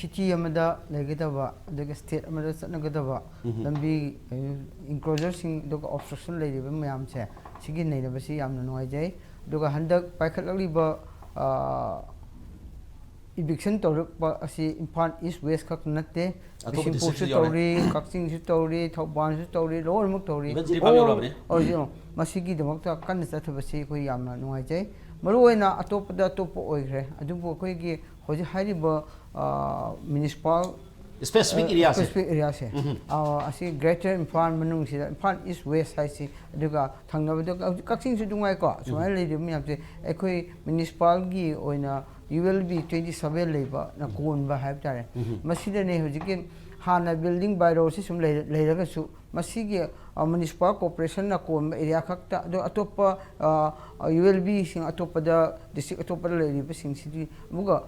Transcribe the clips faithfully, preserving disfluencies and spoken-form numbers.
City ꯑꯃꯗ ꯂꯩꯒꯗꯕ, ꯑꯗꯨꯒ ꯁ꯭ꯇꯦꯠ ꯑꯃꯗ ꯆꯠꯅꯒꯗꯕ ꯂꯝꯕꯤ, ꯏꯟꯀ꯭ꯂꯣꯖꯔꯁꯤꯡ, ꯑꯗꯨꯒ ꯑꯣꯕꯁꯇ꯭ꯔꯛꯁꯟ ꯂꯩꯔꯤꯕ ꯃꯌꯥꯝꯁꯦ, ꯁꯤꯒꯤ ꯅꯩꯅꯕꯁꯤ ꯌꯥꯝꯅ ꯅꯨꯡꯉꯥꯏꯖꯩ꯫ ꯑꯗꯨꯒ ꯍꯟꯗꯛ ꯄꯥꯏꯈꯠꯂꯛꯂꯤꯕ, ꯑ, ꯏꯚꯤꯛꯁꯟ ꯇꯧꯔꯛꯄ ꯑꯁꯤ ꯏꯝꯐꯥꯜ ꯏꯁ ꯋꯦꯁ ꯈꯛꯇ ꯅꯠꯇꯦ, ꯑꯇꯣꯞꯄ ꯕꯤꯁꯦꯝꯄꯨꯔꯁꯨ districtꯁꯨ ꯌꯥꯎꯔꯦ꯫ ꯇꯧꯔꯤ, ꯀꯛꯆꯤꯡꯁꯨ ꯇꯧꯔꯤ, ꯊꯧꯕꯥꯜꯁꯨ ꯇꯧꯔꯤ, ꯂꯣꯏꯅꯃꯛ ꯇꯧꯔꯤ꯫ Even ꯖꯤꯔꯤꯕꯥꯝ ꯌꯧꯔꯛꯑꯕꯅꯤ꯫ ꯑꯣ, ꯍꯧꯖꯤꯛ ꯃꯁꯤꯒꯤꯗꯃꯛꯇ ꯀꯟꯅ ꯆꯠꯊꯕꯁꯤ ꯑꯩꯈꯣꯏ ꯌꯥꯝꯅ ꯅꯨꯡꯉꯥꯏꯖꯩ꯫ ꯃꯔꯨꯑꯣꯏꯅ ꯑꯇꯣꯞꯄꯗ ꯑꯇꯣꯞꯄ ꯑꯣꯏꯈ꯭ꯔꯦ, ꯑꯗꯨꯕꯨ ꯑꯩꯈꯣꯏꯒꯤ ꯍꯧꯖꯤꯛ ꯍꯥꯏꯔꯤꯕ, ꯑ, ꯃ꯭ꯌꯨꯅꯤꯁꯤꯄꯥꯜ, ꯁ꯭ꯄꯦꯁꯤꯐꯤꯛ ꯑ, ꯑꯦꯔꯤꯌꯥꯁꯦ꯫ ꯁ꯭ꯄꯦꯁꯤꯐꯤꯛ ꯑꯦꯔꯤꯌꯥꯁꯦ, ꯑ, ꯑꯁꯤ ꯒ꯭ꯔꯦꯇꯔ ꯏꯝꯐꯥꯜ ꯃꯅꯨꯡꯁꯤꯗ, ꯏꯝꯐꯥꯜ ꯏꯁ ꯋꯦꯁ ꯍꯥꯏꯁꯤ, ꯑꯗꯨꯒ ꯊꯪꯅꯕꯗ ꯍꯧꯖꯤꯛ ꯀꯛꯆꯤꯡꯁꯨ ꯑꯗꯨꯝ ꯉꯥꯏꯀꯣ, ꯁꯨꯃꯥꯏꯅ ꯂꯩꯔꯤꯕ ꯃꯌꯥꯝꯁꯦ ꯑꯩꯈꯣꯏ ꯃ꯭ꯌꯨꯅꯤꯁꯤꯄꯥꯜꯒꯤ ꯑꯣꯏꯅ U L B twenty seven ꯂꯩꯕꯅ ꯀꯣꯟꯕ ꯍꯥꯏꯕ ꯇꯥꯔꯦ꯫ ꯃꯁꯤꯗꯅꯦ ꯍꯧꯖꯤꯛꯀꯤ ꯍꯥꯟꯅ ꯕꯤꯜꯗꯤꯡ ꯕꯥꯏꯂꯣꯁꯤ ꯁꯨꯝ ꯂꯩꯔ-, ꯂꯩꯔꯒꯁꯨ, ꯃꯁꯤꯒꯤ, ꯑ, ꯃ꯭ꯌꯨꯅꯤꯁꯤꯄꯥꯜ ꯀꯣꯔꯄꯣꯔꯦꯁꯟꯅ ꯀꯣꯟꯕ ꯑꯦꯔꯤꯌꯥ ꯈꯛꯇ, ꯑꯗꯣ ꯑꯇꯣꯞꯄ, ꯑ, ꯌꯨ ꯑꯦꯜ ꯕꯤꯁꯤꯡ ꯑꯇꯣꯞꯄꯗ, ꯗꯤꯁꯇ꯭ꯔꯤꯛ ꯑꯇꯣꯞꯄꯗ ꯂꯩꯔꯤꯕꯁꯤꯡꯁꯤꯗꯤ ꯑꯃꯨꯛꯀ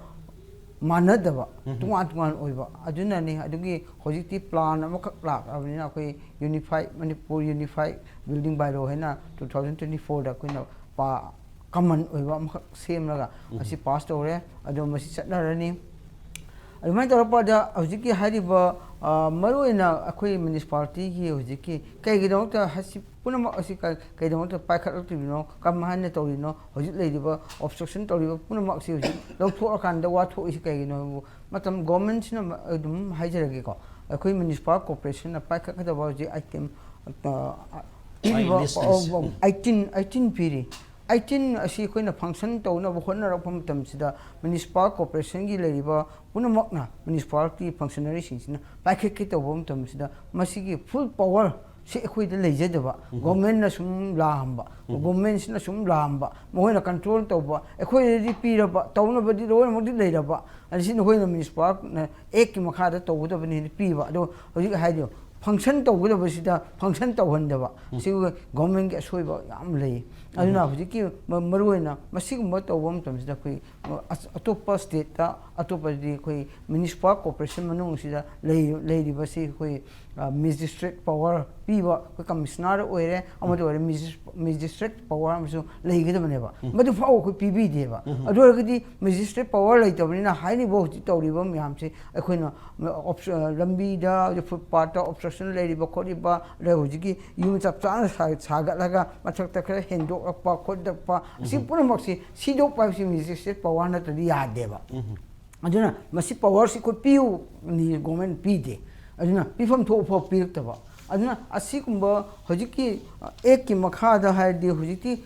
ꯃꯥꯟꯅꯗꯕ, ꯇꯣꯉꯥꯟ ꯇꯣꯉꯥꯟ ꯑꯣꯏꯕ꯫ ꯑꯗꯨꯅꯅꯤ, ꯑꯗꯨꯒꯤ ꯍꯧꯖꯤꯛꯇꯤ ꯄ꯭ꯂꯥꯟ ꯑꯃꯈꯛ ꯂꯥꯛꯂꯕꯅꯤꯅ, ꯑꯩꯈꯣꯏ ꯌꯨꯅꯤꯐꯥꯏ ꯃꯅꯤꯄꯨꯔ ꯌꯨꯅꯤꯐꯥꯏ ꯕꯤꯜꯗꯤꯡ ꯕꯥꯏꯂꯣ ꯍꯥꯏꯅ two thousand twenty fourꯗ ꯑꯩꯈꯣꯏꯅ ꯄꯥ-, ꯀꯃꯟ ꯑꯣꯏꯕ ꯑꯃꯈꯛ ꯁꯦꯝꯂꯒ ꯃꯁꯤ ꯄꯥꯁ ꯇꯧꯔꯦ꯫ ꯑꯗꯣ ꯃꯁꯤ ꯆꯠꯅꯔꯅꯤ꯫ ꯑꯗꯨꯃꯥꯏꯅ ꯇꯧꯔꯛꯄꯗ ꯍꯧꯖꯤꯛꯀꯤ ꯍꯥꯏꯔꯤꯕ, ꯑ, ꯃꯔꯨꯑꯣꯏꯅ ꯑꯩꯈꯣꯏ ꯃ꯭ꯌꯨꯅꯤꯁꯤꯄꯥꯂꯤꯇꯤꯒꯤ ꯍꯧꯖꯤꯛꯀꯤ ꯀꯩꯒꯤꯗꯃꯛꯇ ꯍꯥꯏꯁꯤ ꯄꯨꯝꯅꯃꯛ ꯑꯁꯤ ꯀ-, ꯀꯩꯗꯃꯛꯇ ꯄꯥꯏꯈꯠꯂꯛꯇ꯭ꯔꯤꯕꯅꯣ, ꯀꯔꯝ ꯍꯥꯏꯅ ꯇꯧꯔꯤꯅꯣ, ꯍꯧꯖꯤꯛ ꯂꯩꯔꯤꯕ ꯑꯣꯕꯁꯇ꯭ꯔꯛꯁꯟ ꯇꯧꯔꯤꯕ ꯄꯨꯝꯅꯃꯛ ꯑꯁꯤ ꯍꯧꯖꯤꯛ ꯂꯧꯊꯣꯛꯑꯀꯥꯟꯗ ꯋꯥꯊꯣꯛꯏꯁꯤ ꯀꯩꯒꯤꯅꯣ ꯍꯥꯏꯕꯕꯨ, ꯃꯇꯝ ꯒꯣꯔꯃꯦꯟꯁꯤꯅ ꯃ-, ꯑꯗꯨꯝ ꯍꯥꯏꯖꯔꯒꯦꯀꯣ, ꯑꯩꯈꯣꯏ ꯃ꯭ꯌꯨꯅꯤꯁꯤꯄꯥꯜ ꯀꯣꯔꯄꯣꯔꯦꯁꯟꯅ ꯄꯥꯏꯈꯠꯀꯗꯕ ꯍꯧꯖꯤꯛ ꯑꯥꯏꯇꯦꯝ, ꯑ, ꯄꯤꯔꯤꯕ, By list, list. ꯑ, eighteen, eighteen ꯄꯤꯔꯤ꯫ Eighteen ꯑꯁꯤ ꯑꯩꯈꯣꯏꯅ ꯐꯪꯁꯟ ꯇꯧꯅꯕ ꯍꯣꯠꯅꯔꯛꯄ ꯃꯇꯝꯁꯤꯗ, ꯃ꯭ꯌꯨꯅꯤꯁꯤꯄꯥꯜ ꯀꯣꯔꯄꯣꯔꯦꯁꯟꯒꯤ ꯂꯩꯔꯤꯕ ꯄꯨꯝꯅꯃꯛꯅ, ꯃ꯭ꯌꯨꯅꯤꯁꯤꯄꯥꯂꯤꯇꯤ ꯐꯪꯁꯅꯔꯤꯁꯤꯡꯁꯤꯅ ꯄꯥꯏꯈꯠꯀꯦ ꯇꯧꯕ ꯃꯇꯝꯁꯤꯗ, ꯃꯁꯤꯒꯤ ꯐꯨꯜ ꯄꯋꯥꯔ ꯁꯤ ꯑꯩꯈꯣꯏꯗ ꯂꯩꯖꯗꯕ, ꯒꯣꯔꯃꯦꯟꯅ ꯁꯨꯝ ꯂꯥꯝꯕ, ꯒꯣꯔꯃꯦꯟꯁꯤꯅ ꯁꯨꯝ ꯂꯥꯝꯕ, ꯃꯈꯣꯏꯅ ꯀꯟꯇ꯭ꯔꯣꯜ ꯇꯧꯕ, ꯑꯩꯈꯣꯏꯗꯗꯤ ꯄꯤꯔꯕ, ꯇꯧꯅꯕꯗꯤ ꯂꯣꯏꯅꯃꯛꯇꯤ ꯂꯩꯔꯕ, ꯑꯗ ꯁꯤ ꯅꯈꯣꯏꯅ ꯃ꯭ꯌꯨꯅꯤꯁꯤꯄꯥꯜꯅ ꯑꯦꯛꯀꯤ ꯃꯈꯥꯗ ꯇꯧꯒꯗꯕꯅꯤ ꯍꯥꯏꯅ ꯄꯤꯕ꯫ ꯑꯗꯣ ꯍꯧꯖꯤꯛ ꯍꯥꯏꯗꯣ, ꯐꯪꯁꯟ ꯇꯧꯒꯗꯕꯁꯤꯗ ꯐꯪꯁꯟ ꯇꯧꯍꯟꯗꯕ, ꯁꯤ ꯒꯣꯔꯃꯦꯟꯒꯤ ꯑꯁꯣꯏꯕ ꯌꯥꯝ ꯂꯩ꯫ ꯑꯗꯨꯅ ꯍꯧꯖꯤꯛꯀꯤ ꯃ- ꯃꯔꯨꯑꯣꯏꯅ ꯃꯁꯤꯒꯨꯝꯕ ꯇꯧꯕ ꯃꯇꯝꯁꯤꯗ ꯑꯩꯈꯣꯏ ꯑ- ꯑꯇꯣꯞꯄ ꯁ꯭ꯇꯦꯠꯇ, ꯑꯇꯣꯞꯄꯗꯤ ꯑꯩꯈꯣꯏ ꯃ꯭ꯌꯨꯅꯤꯁꯤꯄꯥꯜ ꯀꯣꯔꯄꯣꯔꯦꯁꯟ ꯃꯅꯨꯡꯁꯤꯗ ꯂꯩ- ꯂꯩꯔꯤꯕꯁꯤ ꯑꯩꯈꯣꯏ ꯃꯦꯖꯤꯁꯇ꯭ꯔꯦꯠ ꯄꯋꯥꯔ ꯄꯤꯕ ꯑꯩꯈꯣꯏ ꯀꯃꯤꯁꯅꯔ ꯑꯣꯏꯔꯦ, ꯑꯃꯗ ꯑꯣꯏꯔꯦ, ꯃꯦꯖꯤꯁꯇ꯭ꯔꯦꯠ ꯄꯋꯥꯔ ꯑꯃꯁꯨ ꯂꯩꯒꯗꯕꯅꯦꯕ꯫ ꯃꯗꯨ ꯐꯥꯎ ꯑꯩꯈꯣꯏ ꯄꯤꯕꯤꯗꯦꯕ꯫ ꯑꯗꯨ ꯑꯣꯏꯔꯒꯗꯤ ꯃꯦꯖꯤꯁꯇ꯭ꯔꯦꯠ ꯄꯋꯥꯔ ꯂꯩꯇꯕꯅꯤꯅ ꯍꯥꯏꯔꯤꯕ ꯍꯧꯖꯤꯛ ꯇꯧꯔꯤꯕ ꯃꯌꯥꯝꯁꯦ ꯑꯩꯈꯣꯏꯅ ꯑꯣꯞꯁ- ꯂꯝꯕꯤꯗ ꯐꯨꯠꯄꯥꯠꯇ ꯑꯣꯞꯁꯇ꯭ꯔꯛꯁꯟ ꯂꯩꯔꯤꯕ ꯈꯣꯠꯂꯤꯕ, ꯑꯗ ꯍꯧꯖꯤꯛꯀꯤ ꯌꯨꯝ ꯆꯞ ꯆꯥꯅ ꯁꯥ- ꯁꯥꯒꯠꯂꯒ ꯃꯊꯛꯇ ꯈꯔ ꯍꯦꯟꯗꯣꯛꯂꯛꯄ ꯈꯣꯠꯂꯛꯄ, ꯑꯁꯤ ꯄꯨꯝꯅꯃꯛꯁꯤ ꯁꯤꯗꯣꯛꯄ ꯍꯥꯏꯕꯁꯤ ꯃꯦꯖꯤꯁꯇ꯭ꯔꯦꯠ ꯄꯋꯥꯔ ꯅꯠꯇ꯭ꯔꯗꯤ ꯌꯥꯗꯦꯕ꯫ ꯑꯗꯨꯅ ꯃꯁꯤ ꯄꯋꯥꯔꯁꯤ ꯑꯩꯈꯣꯏ ꯄꯤꯌꯨ ꯒꯣꯔꯃꯦꯟ ꯄꯤꯗꯦ꯫ ꯑꯗꯨꯅ ꯄꯤꯐꯝ ꯊꯣꯛꯄ ꯐꯥꯎ ꯄꯤꯔꯛꯇꯕ꯫ ꯑꯗꯨꯅ ꯑꯁꯤꯒꯨꯝꯕ ꯍꯧꯖꯤꯛꯀꯤ ꯑꯦꯛꯀꯤ ꯃꯈꯥꯗ ꯍꯥꯏꯔꯗꯤ ꯍꯧꯖꯤꯛꯇꯤ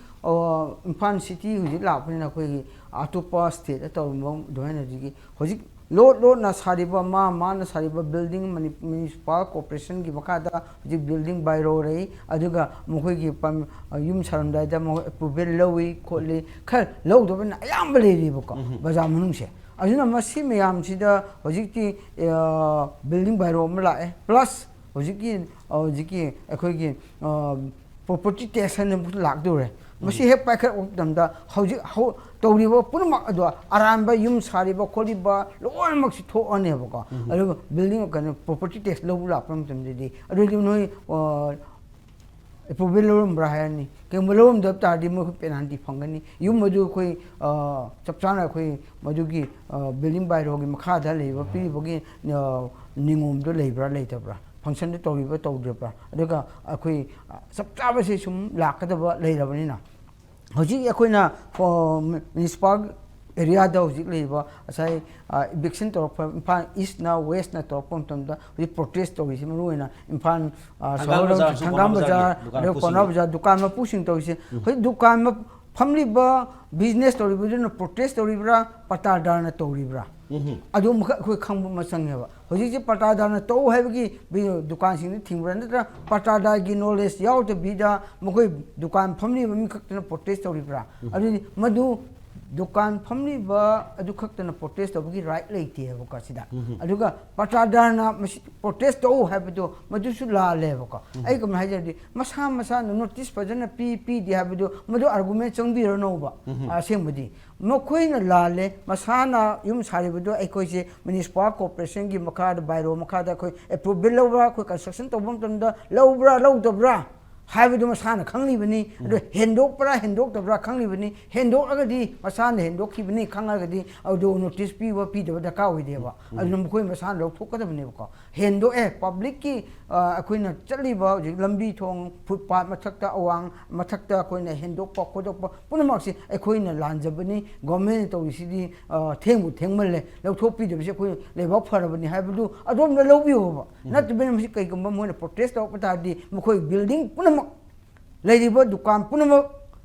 ꯏꯝꯐꯥꯜ ꯁꯤꯇꯤ ꯍꯧꯖꯤꯛ ꯂꯥꯛꯄꯅꯤꯅ ꯑꯩꯈꯣꯏꯒꯤ ꯑꯇꯣꯞꯄ ꯁ꯭ꯇꯦꯠꯇ ꯇꯧꯔꯝꯕ ꯑꯗꯨꯃꯥꯏꯅ ꯍꯧꯖꯤꯛꯀꯤ ꯍꯧꯖꯤꯛ ꯂꯣꯠ ꯂꯣꯠꯅ ꯁꯥꯔꯤꯕ ꯃꯥ ꯃꯥꯅ ꯁꯥꯔꯤꯕ ꯕꯤꯜꯗꯤꯡ ꯃ꯭ꯌꯨꯅꯤꯁꯤꯄꯥꯜ ꯀꯣꯔꯄꯣꯔꯦꯁꯟꯒꯤ ꯃꯈꯥꯗ ꯍꯧꯖꯤꯛ ꯕꯤꯜꯗꯤꯡ ꯕꯥꯏꯔꯣ ꯂꯩ꯫ ꯑꯗꯨꯒ ꯃꯈꯣꯏꯒꯤ ꯄꯝ- ꯌꯨꯝ ꯁꯥꯔꯝꯗꯥꯏꯗ ꯃꯈꯣꯏ ꯑꯦꯄ꯭ꯔꯨꯚꯦꯜ ꯂꯧꯏ ꯈꯣꯠꯂꯤ, ꯈꯔ ꯂꯧꯗꯕꯅ ꯑꯌꯥꯝꯕ ꯂꯩꯔꯤꯕꯀꯣ ꯕꯖꯥꯔ ꯃꯅꯨꯡꯁꯦ꯫ ꯑꯗꯨꯅ ꯃꯁꯤ ꯃꯌꯥꯝꯁꯤꯗ ꯍꯧꯖꯤꯛꯇꯤ ꯕꯤꯜꯗꯤꯡ ꯕꯥꯏꯔꯣ ꯑꯃ ꯂꯥꯛꯑꯦ, ꯄ꯭ꯂꯁ ꯍꯧꯖꯤꯛꯀꯤ ꯍꯧꯖꯤꯛꯀꯤ ꯑꯩꯈꯣꯏꯒꯤ ꯄ꯭ꯔꯣꯄꯔꯇꯤ ꯇꯦꯛꯁ ꯍꯥꯏꯅ ꯑꯃꯁꯨ ꯂꯥꯛꯇꯧꯔꯦ꯫ ꯃꯁꯤ ꯍꯦꯛ ꯄꯥꯏꯈꯠꯂꯛꯄ ꯃꯇꯝꯗ ꯍꯧꯖꯤꯛ ꯍꯧ- ꯇꯧꯔꯤꯕ ꯄꯨꯝꯅꯃꯛ ꯑꯗꯣ ꯑꯔꯥꯟꯕ ꯌꯨꯝ ꯁꯥꯔꯤꯕ ꯈꯣꯠꯂꯤꯕ ꯂꯣꯏꯅꯃꯛꯁꯤ ꯊꯣꯛꯑꯅꯦꯕꯀꯣ꯫ ꯑꯗꯨꯒ ꯕꯤꯜꯗꯤꯡ ꯀꯩꯅꯣ ꯄ꯭ꯔꯣꯄꯔꯇꯤ ꯇꯦꯛꯁ ꯂꯧꯕ ꯂꯥꯛꯄ ꯃꯇꯝꯗꯗꯤ ꯑꯗꯨꯗꯤ ꯅꯣꯏ ꯑꯦꯄ꯭ꯔꯨꯚꯦꯜ ꯂꯧꯔꯝꯕ꯭ꯔꯥ ꯍꯥꯏꯔꯅꯤ꯫ ꯀꯩꯒꯨꯝꯕ ꯂꯧꯔꯝꯗꯕ ꯇꯥꯔꯗꯤ ꯃꯣꯏ ꯄꯦꯅꯥꯜꯇꯤ ꯐꯪꯒꯅꯤ꯫ ꯌꯨꯝ ꯑꯗꯨ ꯑꯩꯈꯣꯏ ꯆꯞ ꯆꯥꯅ ꯑꯩꯈꯣꯏ ꯃꯗꯨꯒꯤ ꯕꯤꯜꯗꯤꯡ ꯕꯥꯏꯔꯣꯒꯤ ꯃꯈꯥꯗ ꯂꯩꯔꯤꯕ ꯄꯤꯔꯤꯕꯒꯤ ꯅꯤꯉꯣꯝꯗꯣ ꯂꯩꯕ꯭ꯔꯥ ꯂꯩꯇꯕ꯭ꯔꯥ, ꯐꯪꯁꯟꯗꯨ ꯇꯧꯔꯤꯕ꯭ꯔꯥ ꯇꯧꯗ꯭ꯔꯤꯕ꯭ꯔꯥ, ꯑꯗꯨꯒ ꯑꯩꯈꯣꯏ ꯆꯞ ꯆꯥꯕꯁꯦ ꯁꯨꯝ ꯂꯥꯛꯀꯗꯕ ꯂꯩꯔꯕꯅꯤꯅ ꯍꯧꯖꯤꯛ ꯑꯩꯈꯣꯏꯅ ꯃ꯭ꯌꯨꯅꯤꯁꯤꯄꯥꯜ ꯑꯦꯔꯤꯌꯥꯗ ꯍꯧꯖꯤꯛ ꯂꯩꯔꯤꯕ ꯉꯁꯥꯏ ꯏꯚꯤꯛꯁꯟ ꯇꯧꯔꯛꯄ ꯏꯝꯐꯥꯜ ꯏꯁꯅ ꯋꯦꯁꯅ ꯇꯧꯔꯛꯄ ꯃꯇꯝꯗ ꯍꯧꯖꯤꯛ ꯄ꯭ꯔꯣꯇꯦꯁ ꯇꯧꯔꯤꯁꯤ ꯃꯔꯨꯑꯣꯏꯅ ꯏꯝꯐꯥꯜ ꯊꯪꯒꯥꯜ ꯁꯍꯔ ꯕꯖꯥꯔꯁꯨ, ꯊꯪꯒꯥꯜ ꯀꯣꯅꯥ ꯕꯖꯥꯔ, ꯕꯖꯥꯔꯒꯤ ꯗꯨꯀꯥꯟ ꯑꯗꯨꯒ ꯀꯣꯅꯥ ꯃꯄꯨꯁꯤꯡꯅ꯫ ꯕꯖꯥꯔ ꯗꯨꯀꯥꯟ ꯃꯄꯨꯁꯤꯡ ꯇꯧꯔꯤꯁꯦ꯫ ꯍꯧꯖꯤꯛ ꯗꯨꯀꯥꯟ ꯃ- ꯐꯝꯂꯤꯕ ꯕꯤꯖꯤꯅꯦꯁ ꯇꯧꯔꯤꯕꯗꯨꯅ ꯄ꯭ꯔꯣꯇꯦꯁ ꯇꯧꯔꯤꯕ꯭ꯔꯥ, ꯄꯇꯥꯗꯥꯔꯅ ꯇꯧꯔꯤꯕ꯭ꯔꯥ? ꯑꯗꯨ ꯑꯃꯈꯛ ꯑꯩꯈꯣꯏ ꯈꯪꯕ ꯑꯃ ꯆꯪꯉꯦꯕ꯫ ꯍꯧꯖꯤꯛꯁꯦ ꯄꯇꯥꯗꯥꯔꯅ ꯇꯧ ꯍꯥꯏꯕꯒꯤ ꯕꯤ- ꯗꯨꯀꯥꯟꯁꯤꯡꯗꯨ ꯊꯤꯡꯕ꯭ꯔꯥ, ꯅꯠꯇ꯭ꯔꯒ ꯄꯇꯥꯗꯥꯔꯒꯤ ꯅꯣꯂꯦꯖ ꯌꯥꯎꯗꯕꯤꯗ ꯃꯈꯣꯏ ꯗꯨꯀꯥꯟ ꯐꯝꯂꯤꯕ ꯃꯤꯈꯛꯇꯅ ꯄ꯭ꯔꯣꯇꯦꯁ ꯇꯧꯔꯤꯕ꯭ꯔꯥ? ꯑꯗꯨꯗꯤ ꯃꯗꯨ ꯗꯨꯀꯥꯟ ꯐꯝꯂꯤꯕ ꯑꯗꯨ ꯈꯛꯇꯅ ꯄ꯭ꯔꯣꯇꯦꯁ ꯇꯧꯕꯒꯤ ꯔꯥꯏꯠ ꯂꯩꯇꯦꯕꯀꯣ ꯁꯤꯗ꯫ ꯑꯗꯨꯒ ꯄꯥꯇꯥꯗꯥꯔꯅ ꯃꯁꯤ ꯄ꯭ꯔꯣꯇꯦꯁ ꯇꯧ ꯍꯥꯏꯕꯗꯣ ꯃꯗꯨꯁꯨ ꯂꯥꯜꯂꯦꯕꯀꯣ꯫ ꯑꯩ ꯀꯃꯥꯏꯅ ꯍꯥꯏꯖꯔꯗꯤ, ꯃꯁꯥ ꯃꯁꯥꯅ ꯅꯣꯇꯤꯁ ꯐꯖꯅ ꯄꯤ ꯄꯤꯗꯦ ꯍꯥꯏꯕꯗꯣ ꯃꯗꯨ ꯑꯥꯔꯒꯨꯃꯦꯟ ꯆꯪꯕꯤꯔꯅꯣꯕ꯫ ꯑꯁꯦꯡꯕꯗꯤ ꯃꯈꯣꯏꯅ ꯂꯥꯜꯂꯦ꯫ ꯃꯁꯥꯅ ꯌꯨꯝ ꯁꯥꯔꯤꯕꯗꯣ ꯑꯩꯈꯣꯏꯁꯦ ꯃ꯭ꯌꯨꯅꯤꯁꯤꯄꯥꯜ ꯀꯣꯔꯄꯣꯔꯦꯁꯟꯒꯤ ꯃꯈꯥꯗ, ꯕꯥꯏꯔꯣ ꯃꯈꯥꯗ ꯑꯩꯈꯣꯏ ꯑꯦꯄ꯭ꯔꯨꯚꯦꯜ ꯂꯧꯕ꯭ꯔꯥ, ꯑꯩꯈꯣꯏ ꯀꯟꯁꯇ꯭ꯔꯛꯁꯟ ꯇꯧꯕ ꯃꯇꯝꯗ ꯂꯧꯕ꯭ꯔꯥ ꯂꯧꯗꯕ꯭ꯔꯥ ꯍꯥꯏꯕꯗꯨ ꯃꯁꯥꯅ ꯈꯪꯂꯤꯕꯅꯤ꯫ ꯑꯗꯨ ꯍꯦꯟꯗꯣꯛꯄ꯭ꯔꯥ ꯍꯦꯟꯗꯣꯛꯇꯕ꯭ꯔꯥ ꯈꯪꯂꯤꯕꯅꯤ꯫ ꯍꯦꯟꯗꯣꯛꯂꯒꯗꯤ ꯃꯁꯥꯅ ꯍꯦꯟꯗꯣꯛꯈꯤꯕꯅꯤ ꯈꯪꯂꯒꯗꯤ ꯑꯗꯨ ꯅꯣꯇꯤꯁ ꯄꯤꯕ ꯄꯤꯗꯕ ꯗꯔꯀꯥꯔ ꯑꯣꯏꯗꯦꯕ꯫ ꯑꯗꯨꯅ ꯃꯈꯣꯏ ꯃꯁꯥꯅ ꯂꯧꯊꯣꯛꯀꯗꯕꯅꯦꯕꯀꯣ꯫ ꯍꯦꯟꯗꯣꯛꯑꯦ, ꯄꯕ꯭ꯂꯤꯛꯀꯤ, ꯑ, ꯑꯩꯈꯣꯏꯅ ꯆꯠꯂꯤꯕ ꯍꯧꯖꯤꯛ ꯂꯝꯕꯤ ꯊꯣꯡ, ꯐꯨꯠꯄꯥꯠ ꯃꯊꯛꯇ, ꯑꯋꯥꯡ ꯃꯊꯛꯇ ꯑꯩꯈꯣꯏꯅ ꯍꯦꯟꯗꯣꯛꯄ ꯈꯣꯠꯇꯣꯛꯄ ꯄꯨꯝꯅꯃꯛꯁꯤ ꯑꯩꯈꯣꯏꯅ ꯂꯥꯟꯖꯕꯅꯤ꯫ ꯒꯣꯔꯃꯦꯟꯅ ꯇꯧꯔꯤꯁꯤꯗꯤ, ꯑ, ꯊꯦꯡꯕꯨ ꯊꯦꯡꯃꯜꯂꯦ, ꯂꯧꯊꯣꯛꯄꯤꯗꯕꯁꯤ ꯑꯩꯈꯣꯏ ꯂꯩꯕꯥꯛ ꯐꯔꯕꯅꯤ ꯍꯥꯏꯕꯗꯨ ꯑꯗꯣꯝꯗ ꯂꯧꯕꯤꯌꯣꯕ꯫ ꯅꯠꯇꯕꯅ ꯃꯁꯤ ꯀꯩꯒꯨꯝꯕ ꯃꯣꯏꯅ ꯄ꯭ꯔꯣꯇꯦꯁ ꯇꯧꯔꯛꯄ ꯇꯥꯔꯗꯤ ꯃꯈꯣꯏ ꯕꯤꯜꯗꯤꯡ ꯄꯨꯝꯅꯃꯛ, ꯂꯩꯔꯤꯕ ꯗꯨꯀꯥꯟ ꯄꯨꯝꯅꯃꯛ,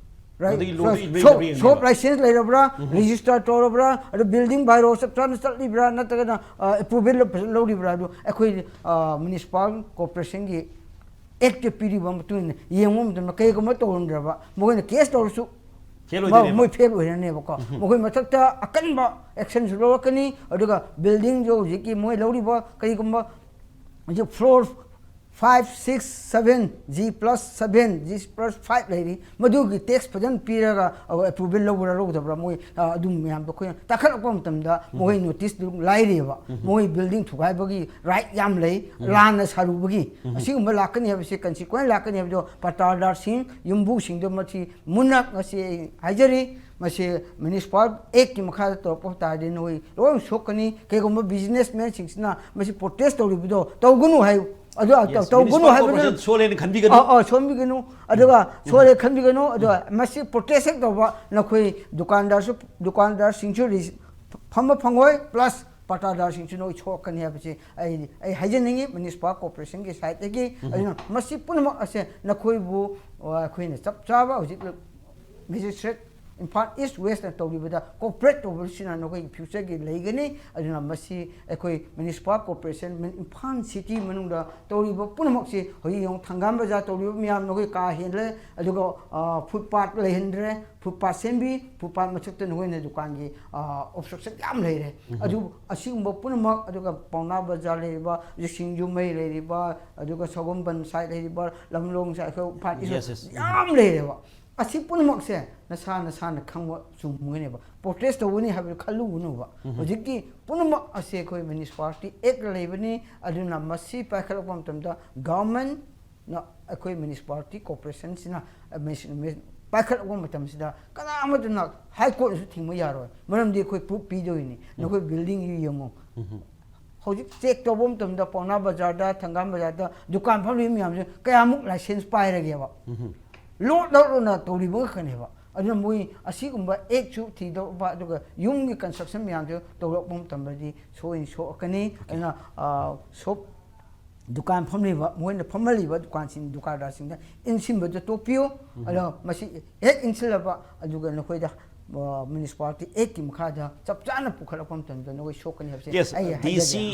ꯔꯥꯏꯠ, ꯃꯗꯨꯒꯤ ꯂꯣꯟꯗꯨ ꯁꯣꯞ, ꯏꯟꯕ ꯁꯣꯞ, ꯌꯥꯕ꯭ꯔꯥ ꯌꯦꯡꯒꯦꯕ꯫ ꯁꯣꯞ ꯂꯥꯏꯁꯦꯟꯁ ꯂꯩꯔꯕ꯭ꯔꯥ, ꯔꯦꯖꯤꯁꯇꯔ ꯇꯧꯔꯕ꯭ꯔꯥ, ꯑꯗꯨ ꯕꯤꯜꯗꯤꯡ ꯕꯥꯏꯔꯣ ꯆꯞ ꯆꯥꯅ ꯆꯠꯂꯤꯕ꯭ꯔꯥ, ꯅꯠꯇ꯭ꯔꯒꯅ, ꯑ, ꯑꯦꯄ꯭ꯔꯨꯚꯦꯜ ꯐꯖꯅ ꯂꯧꯔꯤꯕ꯭ꯔꯥ, ꯑꯗꯨ ꯑꯩꯈꯣꯏ, ꯑ, ꯃ꯭ꯌꯨꯅꯤꯁꯤꯄꯥꯜ ꯀꯣꯔꯄꯣꯔꯦꯁꯟꯒꯤ ꯑꯦꯛꯇ ꯄꯤꯔꯤꯕ ꯃꯇꯨꯡ ꯏꯟꯅ ꯌꯦꯡꯕ ꯃꯇꯝꯗ ꯀꯩꯒꯨꯝꯕ ꯇꯧꯔꯝꯗ꯭ꯔꯕ ꯃꯈꯣꯏꯅ ꯀꯦꯁ ꯇꯧꯔꯁꯨ ꯐꯦꯜ ꯃ-, ꯑꯣꯏꯗꯣꯏꯅꯦꯕ꯫ ꯃꯣꯏ ꯐꯦꯜ ꯑꯣꯏꯔꯅꯦꯕꯀꯣ꯫ ꯃꯈꯣꯏ ꯃꯊꯛꯇ ꯑꯀꯟꯕ ꯑꯦꯛꯁꯟꯁꯨ ꯂꯧꯔꯛꯀꯅꯤ꯫ ꯑꯗꯨꯒ ꯕꯤꯜꯗꯤꯡꯁꯨ ꯍꯧꯖꯤꯛꯀꯤ ꯃꯣꯏ ꯂꯧꯔꯤꯕ ꯀꯔꯤꯒꯨꯝꯕ ꯍꯧꯖꯤꯛ floor five, six, seven, G plus seven, G plus five ꯂꯩꯔꯤ, ꯃꯗꯨꯒꯤ ꯇꯦꯛꯁ ꯐꯖꯅ ꯄꯤꯔꯒ ꯑꯦꯄ꯭ꯔꯨꯚꯦꯜ ꯂꯧꯕ꯭ꯔꯥ ꯂꯧꯗꯕ꯭ꯔꯥ, ꯃꯣꯏ, ꯑ, ꯑꯗꯨ ꯃꯌꯥꯝꯗꯣ ꯑꯩꯈꯣꯏꯅ ꯇꯥꯈꯠꯂꯛꯄ ꯃꯇꯝꯗ ꯃꯈꯣꯏ ꯅꯣꯇꯤꯁ ꯑꯗꯨꯝ ꯂꯥꯏꯔꯤꯑꯕ꯫ ꯃꯈꯣꯏ ꯕꯤꯜꯗꯤꯡ ꯊꯨꯒꯥꯏꯕꯒꯤ ꯔꯥꯏꯠ ꯌꯥꯝ ꯂꯩ, ꯂꯥꯟꯅ ꯁꯥꯔꯨꯕꯒꯤ ꯑꯁꯤꯒꯨꯝꯕ ꯂꯥꯛꯀꯅꯤ ꯍꯥꯏꯕꯁꯦ, ꯀꯟꯁꯤꯀ꯭ꯋꯦꯟꯁ ꯂꯥꯛꯀꯅꯤ ꯍꯥꯏꯕꯗꯣ ꯄꯇꯥꯗꯥꯔꯁꯤꯡ, ꯌꯨꯝꯕꯨꯁꯤꯡꯗꯣ ꯃꯁꯤ ꯃꯨꯟꯅ ꯉꯁꯤ ꯑꯩ ꯍꯥꯏꯖꯔꯤ, ꯃꯁꯤ ꯃ꯭ꯌꯨꯅꯤꯁꯤꯄꯥꯜ ꯑꯦꯛꯀꯤ ꯃꯈꯥꯗ ꯇꯧꯔꯛꯄ ꯇꯥꯔꯗꯤ ꯅꯈꯣꯏ ꯂꯣꯏꯅ ꯁꯣꯛꯀꯅꯤ꯫ ꯀꯩꯒꯨꯝꯕ ꯕꯤꯖꯤꯅꯦꯁꯃꯦꯟꯁꯤꯡꯁꯤꯅ ꯃꯁꯤ ꯄ꯭ꯔꯣꯇꯦꯁ ꯇꯧꯔꯤꯕꯗꯣ ꯇꯧꯒꯅꯨ ꯍꯥꯏꯌꯨ꯫ ꯑꯗꯨ ꯇꯧ-, ꯌꯦꯁ, ꯇꯧꯒꯅꯨ ꯃ꯭ꯌꯨꯅꯤꯁꯤꯄꯥꯜ ꯍꯥꯏꯕꯗꯨ ꯀꯣꯔꯄꯣꯔꯦꯁꯟ ꯁꯣꯜꯂꯦꯅ ꯈꯟꯕꯤꯒꯅꯨ꯫ ꯑꯥ, ꯑꯥ, ꯁꯣꯟꯕꯤꯒꯅꯨ꯫ ꯑꯗꯨꯒ ꯁꯣꯜꯂꯦ ꯈꯟꯕꯤꯒꯅꯨ꯫ ꯑꯗꯨꯒ ꯃꯁꯤ ꯄ꯭ꯔꯣꯇꯦꯁ ꯍꯦꯛ ꯇꯧꯕ ꯅꯈꯣꯏ ꯗꯨꯀꯥꯟꯗꯥꯔꯁꯨ, ꯗꯨꯀꯥꯟꯗꯥꯔꯁꯤꯡꯁꯨ ꯔꯤꯁ-, ꯐꯝꯕ ꯐꯪꯉꯣꯏ, ꯄ꯭ꯂꯁ ꯄꯇꯥꯗꯥꯔꯁꯤꯡꯁꯨ ꯅꯣꯏ ꯁꯣꯛꯀꯅꯤ ꯍꯥꯏꯕꯁꯤ ꯑꯩ, ꯑꯩ ꯍꯥꯏꯖꯅꯤꯡꯉꯤ ꯃ꯭ꯌꯨꯅꯤꯁꯤꯄꯥꯜ ꯀꯣꯔꯄꯣꯔꯦꯁꯟꯒꯤ ꯁꯥꯏꯠꯇꯒꯤ꯫ ꯑꯗꯨꯅ ꯃꯁꯤ ꯄꯨꯝꯅꯃꯛ ꯑꯁꯦ ꯅꯈꯣꯏꯕꯨ, ꯑ, ꯑꯩꯈꯣꯏꯅ ꯆꯞ ꯆꯥꯕ ꯍꯧꯖꯤꯛ ꯃꯦꯖꯤꯁꯇ꯭ꯔꯦꯠ ꯏꯝꯐꯥꯜ ꯏꯁ ꯋꯦꯁꯅ ꯇꯧꯔꯤꯕꯗ ꯀꯣꯑꯣꯄꯔꯦꯠ ꯇꯧꯕꯁꯤꯅ ꯅꯈꯣꯏꯒꯤ ꯐ꯭ꯌꯨꯆꯔꯒꯤ ꯂꯩꯒꯅꯤ꯫ ꯑꯗꯨꯅ ꯃꯁꯤ ꯑꯩꯈꯣꯏ ꯃ꯭ꯌꯨꯅꯤꯁꯤꯄꯥꯜ ꯀꯣꯔꯄꯣꯔꯦꯁꯟ, ꯏꯝꯐꯥꯜ ꯁꯤꯇꯤ ꯃꯅꯨꯡꯗ ꯇꯧꯔꯤꯕ ꯄꯨꯝꯅꯃꯛꯁꯤ ꯍꯧꯖꯤꯛ ꯌꯦꯡꯉꯨ, ꯊꯪꯒꯥꯝ ꯕꯖꯥꯔ ꯇꯧꯔꯤꯕ ꯃꯌꯥꯝ ꯅꯈꯣꯏ ꯀꯥ ꯍꯦꯜꯂꯦ, ꯑꯗꯨꯒ ꯐꯨꯠꯄꯥꯠ ꯂꯩꯍꯟꯗ꯭ꯔꯦ, ꯐꯨꯠꯄꯥꯠ ꯁꯦꯝꯕꯤ, ꯐꯨꯠꯄꯥꯠ ꯃꯊꯛꯇ ꯅꯈꯣꯏꯅ ꯗꯨꯀꯥꯟꯒꯤ ꯑꯣꯕꯁꯇ꯭ꯔꯛꯁꯟ ꯌꯥꯝ ꯂꯩꯔꯦ꯫ ꯑꯗꯨ ꯑꯁꯤꯒꯨꯝꯕ ꯄꯨꯝꯅꯃꯛ, ꯑꯗꯨꯒ ꯄꯥꯎꯅꯥ ꯕꯖꯥꯔ ꯂꯩꯔꯤꯕ, ꯍꯧꯖꯤꯛ ꯁꯤꯡꯖꯃꯩ ꯂꯩꯔꯤꯕ, ꯑꯗꯨꯒ ꯁꯒꯣꯜꯕꯟ ꯁꯥꯏꯠ ꯂꯩꯔꯤꯕ, ꯂꯝꯂꯣꯡ ꯁꯥꯏꯠ, ꯑꯩꯈꯣꯏ ꯏꯝꯐꯥꯜ ꯏꯁ, Yes, yes. ꯌꯥꯝ ꯂꯩꯔꯦꯕ꯫ ꯑꯁꯤ ꯄꯨꯝꯅꯃꯛꯁꯦ ꯅꯁꯥ ꯅꯁꯥꯅ ꯈꯪꯕ ꯆꯨꯝꯒꯅꯦꯕ꯫ ꯄ꯭ꯔꯣꯇꯦꯁ ꯇꯧꯒꯅꯤ ꯍꯥꯏꯕꯗꯨ ꯈꯜꯂꯨꯒꯅꯨꯕ꯫ ꯍꯧꯖꯤꯛꯀꯤ ꯄꯨꯝꯅꯃꯛ ꯑꯁꯤ ꯑꯩꯈꯣꯏ ꯃ꯭ꯌꯨꯅꯤꯁꯤꯄꯥꯂꯤꯇꯤ ꯑꯦꯛ ꯂꯩꯕꯅꯤ꯫ ꯑꯗꯨꯅ ꯃꯁꯤ ꯄꯥꯏꯈꯠꯂꯛꯄ ꯃꯇꯝꯗ ꯒꯚꯔꯟꯃꯦꯟꯅ, ꯑꯩꯈꯣꯏ ꯃ꯭ꯌꯨꯅꯤꯁꯤꯄꯥꯂꯤꯇꯤ ꯀꯣꯔꯄꯣꯔꯦꯁꯟꯁꯤꯅ ꯄꯥꯏꯈꯠꯂꯛꯄ ꯃꯇꯝꯁꯤꯗ ꯀꯅꯥ ꯑꯃꯠꯇꯅ ꯍꯥꯏ ꯀꯣꯔꯠꯅꯁꯨ ꯊꯤꯡꯕ ꯌꯥꯔꯣꯏ꯫ ꯃꯔꯝꯗꯤ ꯑꯩꯈꯣꯏ ꯄ꯭ꯔꯨꯐ ꯄꯤꯗꯣꯏꯅꯤ꯫ ꯅꯈꯣꯏ ꯕꯤꯜꯗꯤꯡꯗꯨ ꯌꯦꯡꯉꯨ꯫ ꯍꯧꯖꯤꯛ ꯆꯦꯛ ꯇꯧꯕ ꯃꯇꯝꯗ ꯄꯥꯎꯅꯥ ꯕꯖꯥꯔꯗ, ꯊꯪꯒꯥꯝ ꯕꯖꯥꯔꯗ ꯗꯨꯀꯥꯟ ꯐꯝꯂꯤꯕ ꯃꯌꯥꯝꯁꯦ ꯀꯌꯥꯃꯨꯛ ꯂꯥꯏꯁꯦꯟꯁ ꯄꯥꯏꯔꯒꯦꯕ? ꯂꯣꯠ ꯂꯣꯠꯂꯣꯅ ꯇꯧꯔꯤꯕ ꯉꯥꯛꯇꯅꯦꯕ꯫ ꯑꯗꯨꯅ ꯃꯣꯏ ꯑꯁꯤꯒꯨꯝꯕ ꯑꯦꯛꯁꯨ ꯊꯤꯗꯣꯛꯄ, ꯑꯗꯨꯒ ꯌꯨꯝꯒꯤ ꯀꯟꯁꯇ꯭ꯔꯛꯁꯟ ꯃꯌꯥꯝꯁꯨ ꯇꯧꯔꯛꯄ ꯃꯇꯝꯗꯗꯤ ꯁꯣꯏꯅ ꯁꯣꯛꯀꯅꯤ꯫ ꯑꯗꯨꯅ ꯁꯣꯞ ꯗꯨꯀꯥꯟ ꯐꯝꯂꯤꯕ, ꯃꯣꯏꯅ ꯐꯝꯍꯜꯂꯤꯕ ꯗꯨꯀꯥꯟꯁꯤꯡ, ꯗꯨꯀꯥꯟꯗꯥꯔꯁꯤꯡꯗ ꯏꯟꯁꯤꯟꯕꯗꯨ ꯇꯣꯛꯄꯤꯌꯨ꯫ ꯑꯗꯣ ꯃꯁꯤ ꯍꯦꯛ ꯏꯟꯁꯤꯜꯂꯕ, ꯑꯗꯨꯒ ꯅꯈꯣꯏꯗ ꯃ꯭ꯌꯨꯅꯤꯁꯤꯄꯥꯂꯤꯇꯤ ꯑꯦꯛꯀꯤ ꯃꯈꯥꯗ ꯆꯞ ꯆꯥꯅ ꯄꯨꯈꯠꯂꯛꯄ ꯃꯇꯝꯗ ꯅꯈꯣꯏ ꯁꯣꯛꯀꯅꯤ ꯍꯥꯏꯕꯁꯦ Yes, ꯑꯩ ꯗꯤ ꯁꯤ, ꯍꯥꯏꯖꯒꯦ꯫